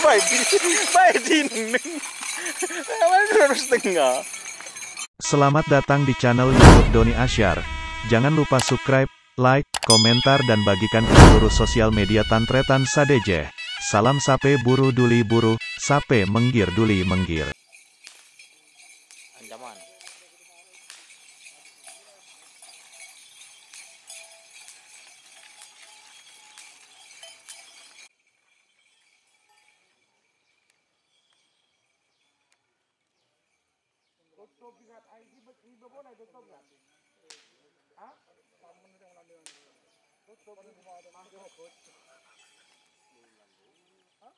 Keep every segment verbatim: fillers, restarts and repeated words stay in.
Bae di-, bae dineng. Awan terus tengah. Selamat datang di channel YouTube Doni Asyar. Jangan lupa subscribe, like, komentar, dan bagikan ke seluruh sosial media tan-tarètan sadhâjâ. Salam sapè buru duli buru, sapè menggir duli menggir. Ancaman. Tutup, ingat, ayo, ribet, ribet, boleh tutup, ingat. Hah? Tutup, ribet, boleh tutup. Hah?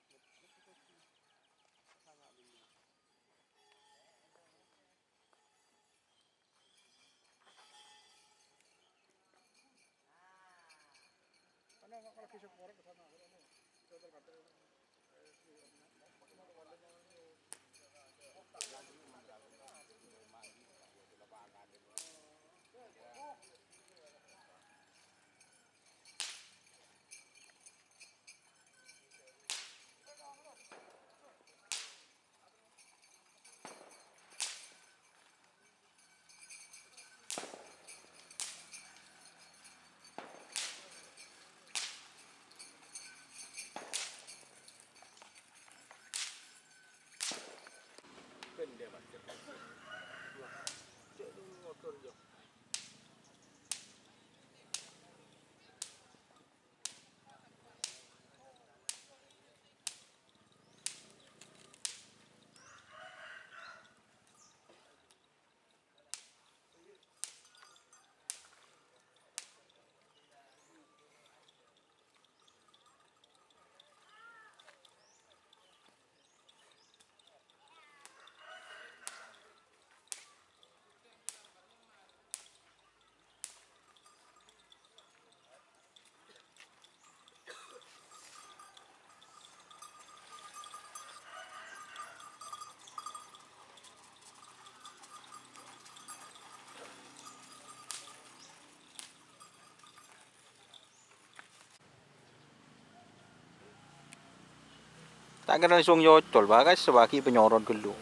Ta' kèra langsung nyocol, Pak, kas bâgi panyorot ghâllu.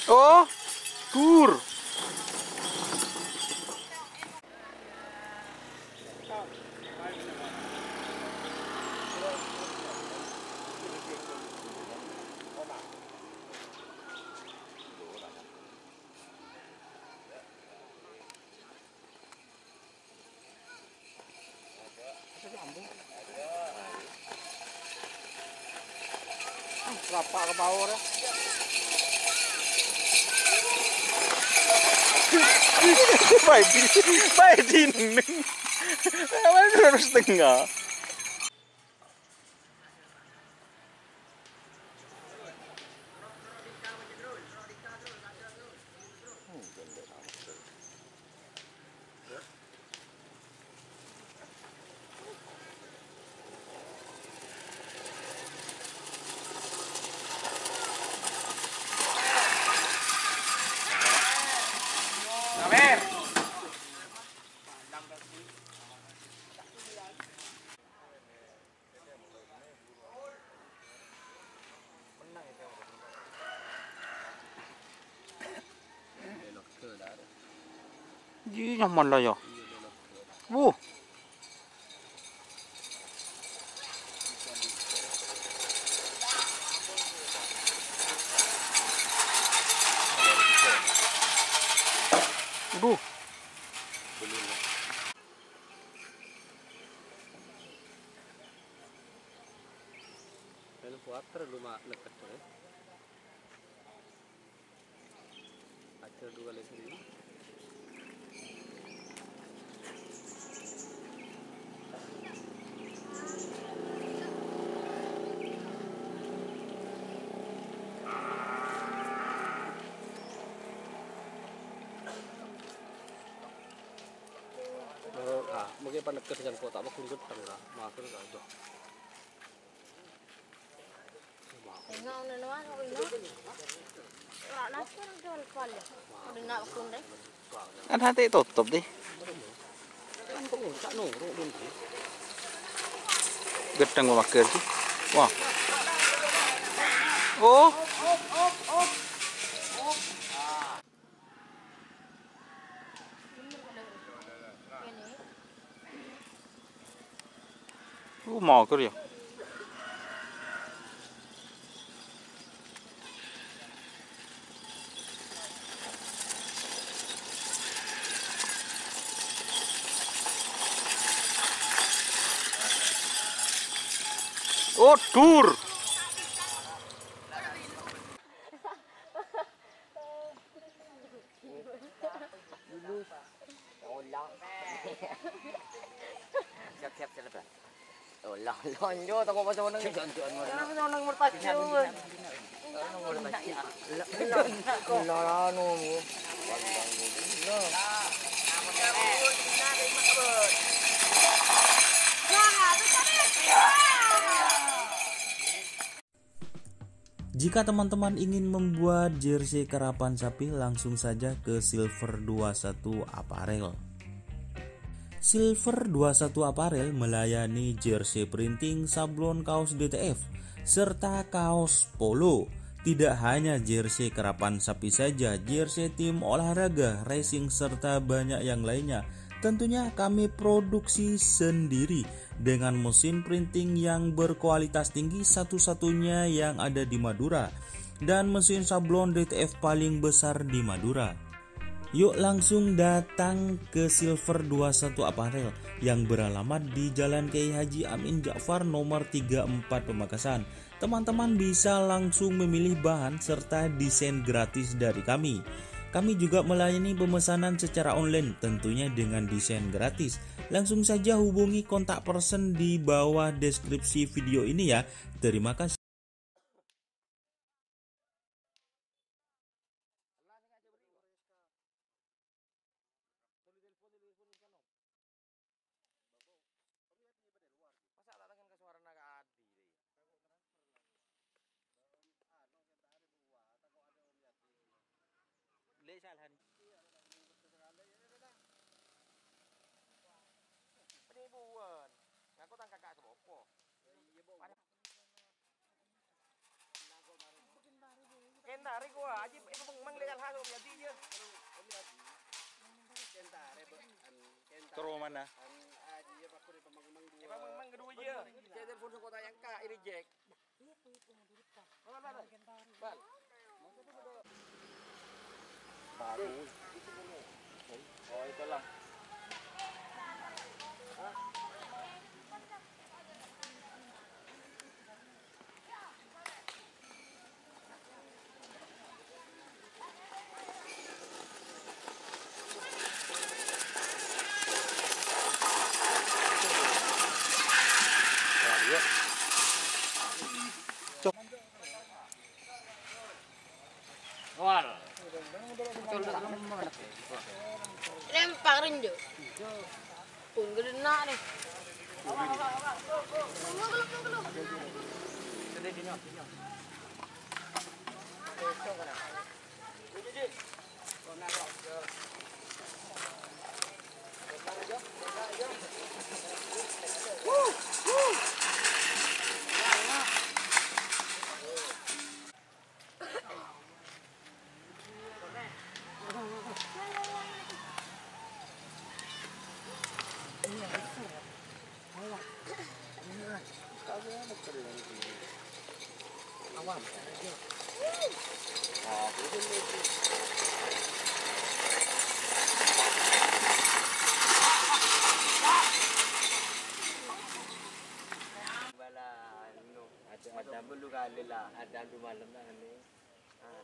Oh, dur. Rapa' ka pao rè. Bae di-, bae dineng. Awan terus tengah. Iyâ, nyaman la, yâ. Wuh. Aduh. Helm water lu ma' neket, eh. Aja dua kali seribu. Oh, ah, mungkin paneket dengan kotak apa gundet tengah. Masuk aja. Kan hati tutup deh. Gedheng mager sih. Wah. Oh. Uh, mager ya. Oh, dur. Siap, siap, siap, siap. Olah, lonjo, toko pas oneng. Lonjo, lonjo, lonjo, merpati, lonjo. Lonjo, merpati. Lonjo, lonjo. Jika teman-teman ingin membuat jersey karapan sapi, langsung saja ke Silver dua satu Apparel. Silver dua satu Apparel melayani jersey printing, sablon kaos D T F, serta kaos polo. Tidak hanya jersey karapan sapi saja, jersey tim olahraga, racing, serta banyak yang lainnya. Tentunya kami produksi sendiri dengan mesin printing yang berkualitas tinggi, satu-satunya yang ada di Madura, dan mesin sablon D T F paling besar di Madura. Yuk langsung datang ke Silver dua satu Apparel yang beralamat di Jalan Kiai Haji Amin Ja'far nomor tiga empat Pamekasan. Teman-teman bisa langsung memilih bahan serta desain gratis dari kami. Kami juga melayani pemesanan secara online, tentunya dengan desain gratis. Langsung saja hubungi kontak person di bawah deskripsi video ini ya. Terima kasih. Penipuan. Ngaku tang kakak sebopo. Kentare gua, aji, eh, pengmang legal hasil, ya, dia. Kentare, be-, an, kentare. Ke rumah mana? An, aji, ya, pakuri pemang-mang dua. Eh, pemang-mang kedua, iya. Saya telepon ke kota yang K, ini Jack. Bal, bal, bal. Bal. Bagus. Oh, itulah. Wal. Lempar rindu. Pun gede nak ni. Ada, ada. Ada dua malam lah ini. Ah.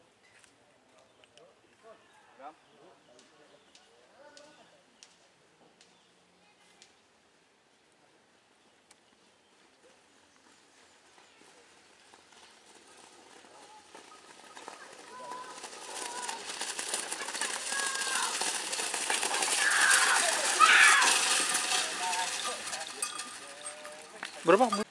Berapa?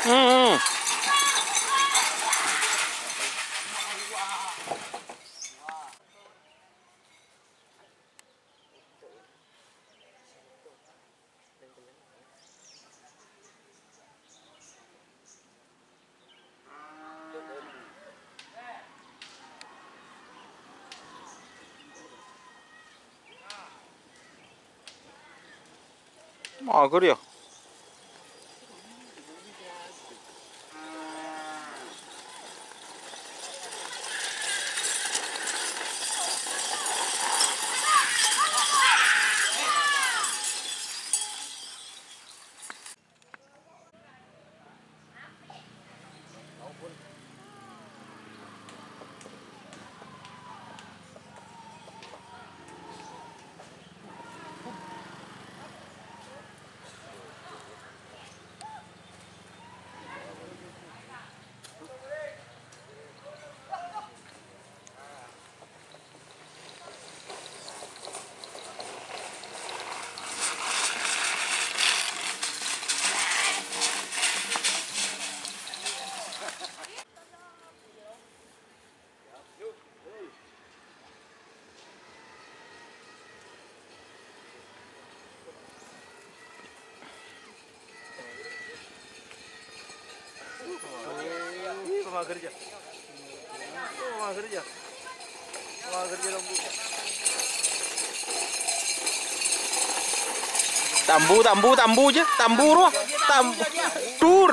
Hmm. Mager ya. Tambu, tambu, tambu aja, tambu roh, tambu, dur.